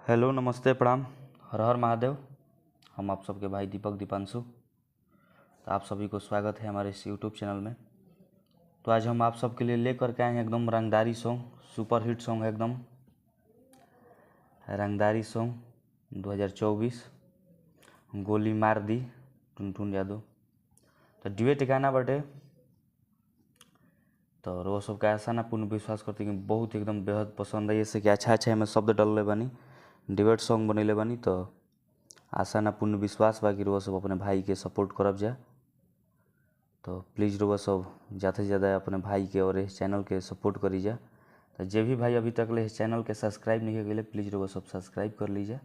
Hello नमस्ते प्रणाम हर हर महादेव। हम आप सबके भाई दीपक दीपांशु। तो आप सभी को स्वागत है हमारे इस यूट्यूब चैनल में। तो आज हम आप सबके लिए लेकर के आए हैं एकदम रंगदारी सॉन्ग, सुपर हिट सॉन्ग है एकदम रंगदारी सॉन्ग 2024, गोली मार दी टुनटुन यादव। तो ड्यूएट गाना बटे। तो वो सबके आशा ना पूर्ण विश्वास करते कि बहुत एकदम बेहद पसंद आई, जैसे कि अच्छा अच्छा हमें शब्द डलले बानी, डिबेट सॉन्ग बनैले बानी। तो आशा ना पूर्ण विश्वास बा कि रुआ सब अपने भाई के सपोर्ट करब जा। तो प्लीज़ रुआ सब ज़्यादा से ज़्यादा अपने भाई के और इस चैनल के सपोर्ट करी जा। तो जे भी भाई अभी तक ले इस चैनल के सब्सक्राइब नहीं कैले, प्लीज़ रुआ सब सब्सक्राइब कर लीजिए,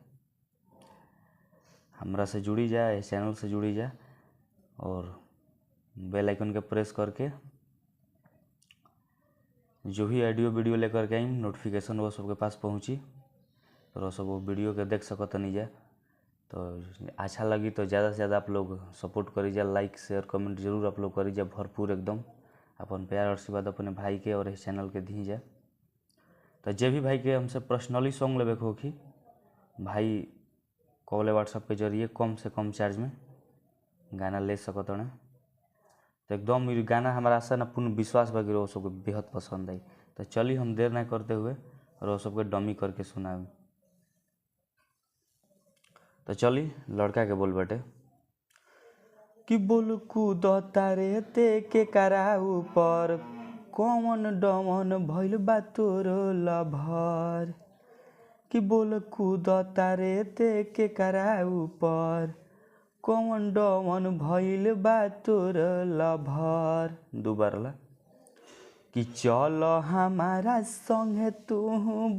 हमरा से जुड़ी जा, इस चैनल से जुड़ी जा और बेल आइकन के प्रेस करके जो भी ऑडियो वीडियो लेकर के आई नोटिफिकेशन वो सबके पास पहुँची, तो सब वो वीडियो के देख सकत नहीं जा। तो अच्छा लगी तो ज़्यादा से ज़्यादा आप लोग सपोर्ट करी जा, लाइक शेयर कमेंट जरूर आप लोग करी जा भरपूर एकदम। अपन प्यार और आशीर्वाद अपने भाई के और इस चैनल के दी जा। तो जे भी भाई के हमसे पर्सनली सॉन्ग लेवे के होखी, भाई कॉल व्हाट्सअप के जरिए कम से कम चार्ज में गाना ले सकत हन। तो एकदम ये गाना हमारा आशा ना पूर्ण विश्वास बा कि वो सबके बेहद पसंद आई। तो चलिए हम देर ना करते हुए और वो सबके डमी करके सुनावे। तो चली लड़का के बोल बटे कि बोल कूद तारे ते के करा ऊपर, कौन डमन भइल बा तोर लभर। कि बोल कूद तारे ते के करा ऊपर, कौन डमन भइल बा तोर लभर। दू बार ला कि चल हमारा संगे तू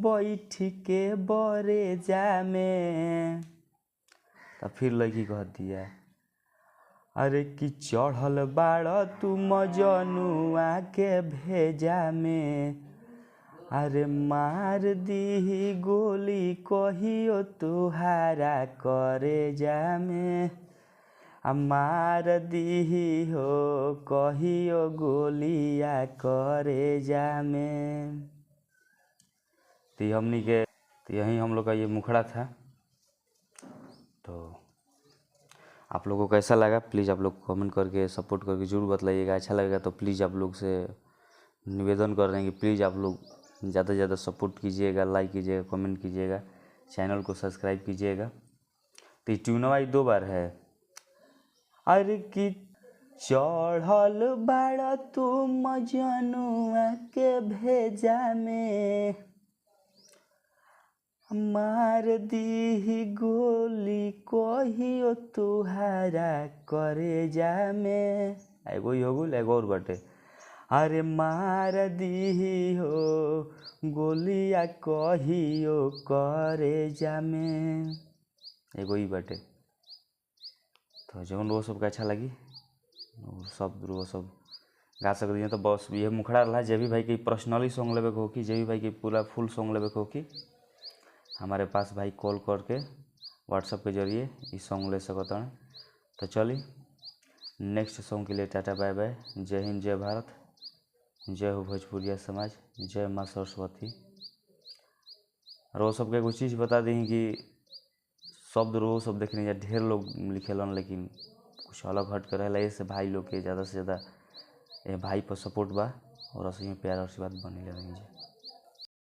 बैठ के बरे जामे। तब फिर लड़की कह दिया अरे कि चढ़ल बाड़ तू मजनुआ के भेजा में, अरे मार दी गोली कहियो तुहारा करे जामे, आ मार दी हो कहियो गोलिया करे जामे। तो हमनी के तो यही हम लोग का ये मुखड़ा था। तो आप लोगों को कैसा लगा प्लीज़ आप लोग कमेंट करके सपोर्ट करके ज़रूर बतलाइएगा। अच्छा लगेगा तो प्लीज़ आप लोग से निवेदन कर रहे हैं कि प्लीज़ आप लोग ज़्यादा से ज़्यादा सपोर्ट कीजिएगा, लाइक कीजिएगा, कमेंट कीजिएगा, चैनल को सब्सक्राइब कीजिएगा। तो ट्यूनवा ही दो बार है। अरे कि चढ़ल बाड़ तू मजनुआ के भेजा में, मार दी गोली कहियो तुहारा करे जामे। एगो ही हो गइल, एगो और बाटे। अरे मार दी हो गोलिया कहियो करे जामे, एगो ही बाटे। तो जौन वो सबके अच्छा लगी और सब वो सब गा सकती हैं। तो बस ये मुखड़ा रहा। जे भी भाई के पर्सनली सॉन्ग लेवे के होखी, जे भी भाई के पूरा फुल सॉन्ग लेवे के होखी, हमारे पास भाई कॉल करके व्हाट्सअप के जरिए इस सॉन्ग ले सकत हैं। तो चली नेक्स्ट सॉन्ग के लिए टाटा बाय बाय। जय हिंद, जय भारत, जय हो भोजपुरिया समाज, जय माँ सरस्वती। और वो सबके एगो चीज़ बता दी कि शब्द रोज सब देखने जा ढेर लोग लिखेलन, लेकिन कुछ अलग हट कर रहेला। ऐसे भाई लोग के ज़्यादा से ज़्यादा ये भाई पर सपोर्ट बा और ऐसे ही प्यार और आशीर्वाद बने रही।